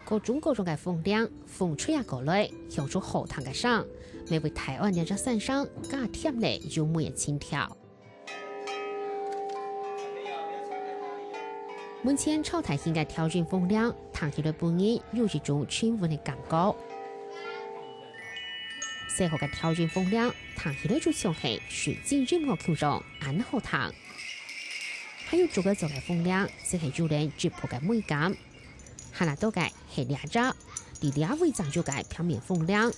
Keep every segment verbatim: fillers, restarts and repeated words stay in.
各種各樣个風鈴，風吹啊過來，響出好聽个聲，乜為大安這隻山城加添了優美个情調。門前超大型个條形風鈴，聽起來分人有一種親近个感覺。細號个條形風鈴，聽起來就像係水晶音樂共樣，恁好聽。還有竹仔做个風鈴，就係有等質樸个美感。 還有多个係這隻，在這位正有个平面風鈴，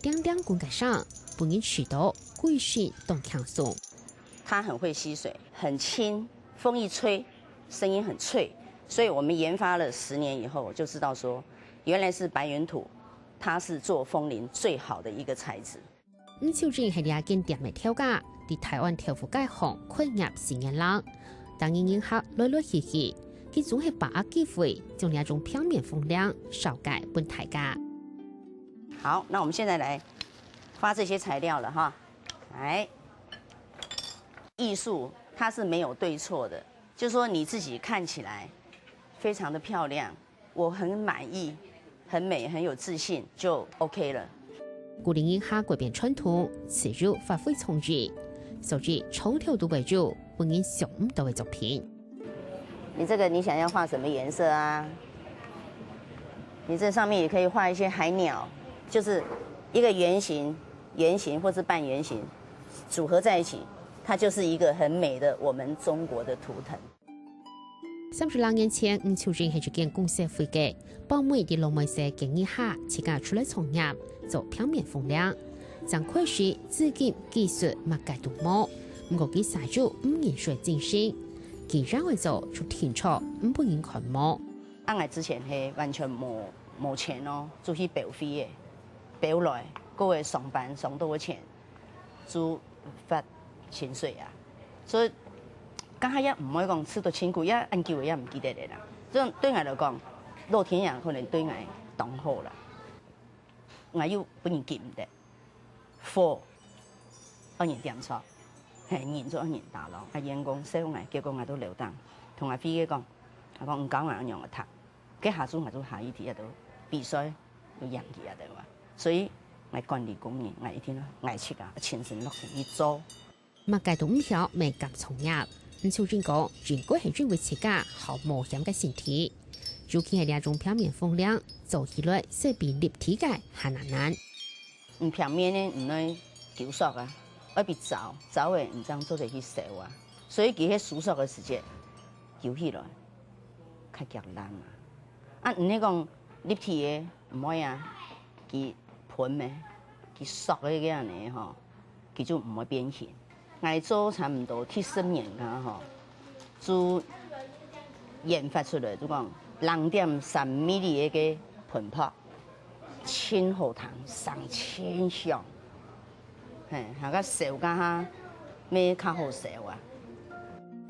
叮叮滾个聲，分人試著歸身當輕鬆。它很會吸水，很輕，風一吹，声音很脆，所以我们研发了十年以后，就知道说，原来是白云土，它是做风铃最好的一个材质。吳秀珍係這間店个頭家，在大安豆腐街項開業四年零，逐日人客來來去去，佢總係把握機會，將這種平面風鈴紹介分大家。好，那我们现在来发这些材料了哈，来，艺术它是没有对错的，就说你自己看起来非常的漂亮，我很满意，很美，很有自信，就 OK 了。古靈人客改變傳統，自由發揮創意，所以從頭到尾就分人想毋到个作品。你这个你想要画什么颜色啊？你这上面也可以画一些海鸟，就是一个圆形、圆形或是半圆形组合在一起，它就是一个很美的我们中国的图腾。三十零年前，吳秀珍係一間公司个會計，包尾在老妹婿建議下，自家出來創業，做平面風鈴。正開始資金、技術麼个都無，毋過佢煞就毋認輸个精神，既然愛做，就定著毋分人看無。啊，𠊎之前係完全無無錢哦，就去標會个，標來，各位上班上到个錢，就發薪水啊。所以，剛開始也毋會講試著辛苦，也恁久也毋記得了啦。這種對𠊎來講，老天爺可能對𠊎當好啦。𠊎又分人禁毋得，貨愛人點著，係人就愛人打咯。啊，員工笑𠊎，結果𠊎都留等，同𠊎會計講，𠊎講你教𠊎仰仔讀，該下晝𠊎就下去底下都比賽，就贏佢啊，對吧？所以𠊎管理工人，𠊎一定愛自家親身落去去做。 麼个都毋曉，乜敢創業。吳秀珍講，應該係因為自家好冒險个心態。尤其係這種平面風鈴，做起來就比立體个還難難。你平面呢，你愛收縮啊，愛比走，走个你正做得去收啊。所以佢係收縮个時節，游起來較遽爛啊。啊，你係講立體个毋會啊，佢 盆咩，佢塑个个呢吼，佢就毋會變形。𠊎做差毋多七十年个吼，就研發出來，就講零點三米厘个个盆拍，盡好聽，聲盡響。嘿，下个燒个哈，乜較好燒啊。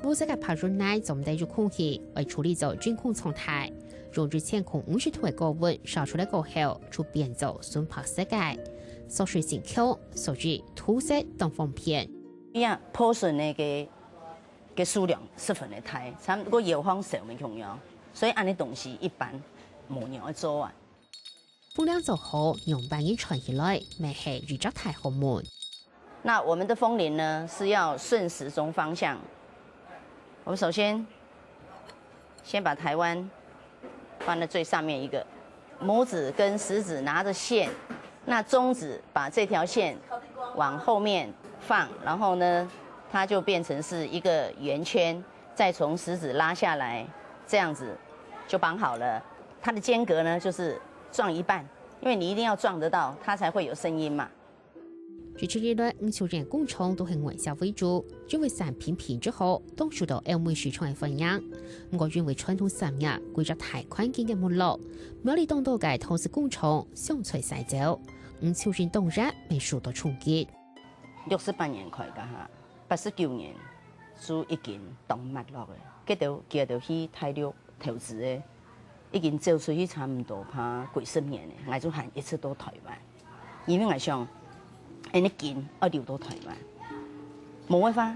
屋下个白雲內總得有空氣，愛處理做真空狀態。用一千空五十度个高溫燒出來過後，就變做純白色个，縮水性強，所以塗色當方便。呀，破損个个个數量十分个大，差不多搖晃燒个共樣，所以恁呢東西一般無人愛做啊。風鈴做好，仰般人串起來，乜係一隻大學問。那我们的风铃呢是要顺时钟方向。我们首先先把台湾放在最上面一个，拇指跟食指拿着线，那中指把这条线往后面放，然后呢，它就变成是一个圆圈，再从食指拉下来，这样子就绑好了。它的间隔呢就是撞一半，因为你一定要撞得到，它才会有声音嘛。 一直以來，吳秀珍工廠都係外銷為主，因為產品品質好，當受到歐美市場个歡迎。毋過因為傳統產業規隻大環境个沒落，苗栗當多个陶瓷工廠相繼徙走，吳秀珍當然乜受到衝擊。六十八年開个哈，八十九年就已經當沒落个，佢兜佢兜去大陸投資个，已經走出去差毋多怕幾十年个，𠊎就還一直到台灣。 因為𠊎想，恁呢根愛留到台灣，無个話，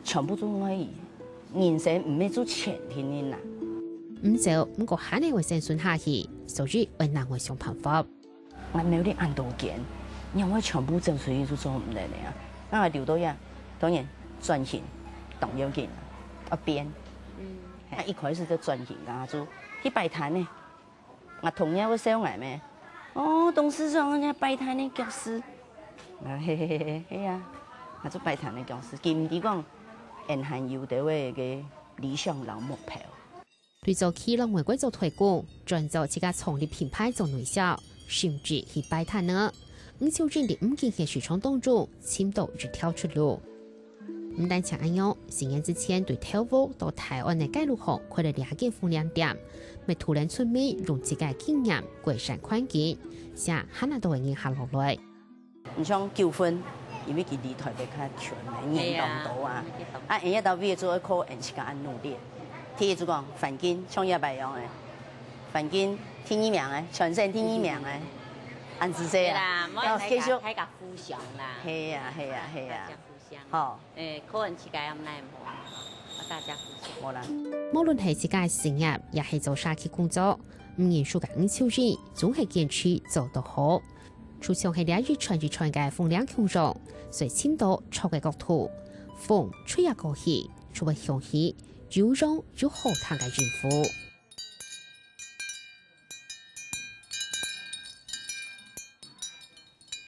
全部做外語，人生毋係做前庭人啦。毋走，毋過還係會生存下去。所以愛另外想辦法。 𠊎苗栗恁多間，仰會全部走出去就做毋得呢啊？𠊎留到這，當然轉型當要緊，愛變。嗯。啊，一開始就轉型啊，就去擺攤呢。啊，同樣會笑𠊎咩？哦，董事長，人家擺攤呢，搞事。啊，嘿嘿嘿嘿，係啊，啊，就擺攤呢，搞事。佢毋知講，𠊎還有兜个理想摎目標。 對早期摎外國做推廣，轉做自家創立品牌做內銷，甚至去擺攤呢。吳秀珍在五金个市場當中，尋到一條出路。毋單淨恁樣，十年之前對頭屋到大安个街路項開了兩間紅涼店，乜突然出名，用自家个經驗改善環境，吸引還多个人客落來。 你像九份，因為佢離台北較近，人當多啊。係啊，人當多。啊，𠊎這兜位做一靠𠊎自家恁努力。第一就講環境，像這擺樣个，環境第二名个，全省第二名个，恁仔細啊。係啦，莫大家，要繼續。大家互相啦。係啊，係啊，係啊。大家互相。好。誒，靠𠊎自家也毋來無，啊，大家互相。無啦。無論係自家个事業，也係做社區工作，毋認輸个吳秀珍，總係堅持做到好。 就像係這一串一串个紅涼共樣，隨尋到著个角度，風吹啊過去，就會響起又亮又好聽个音符。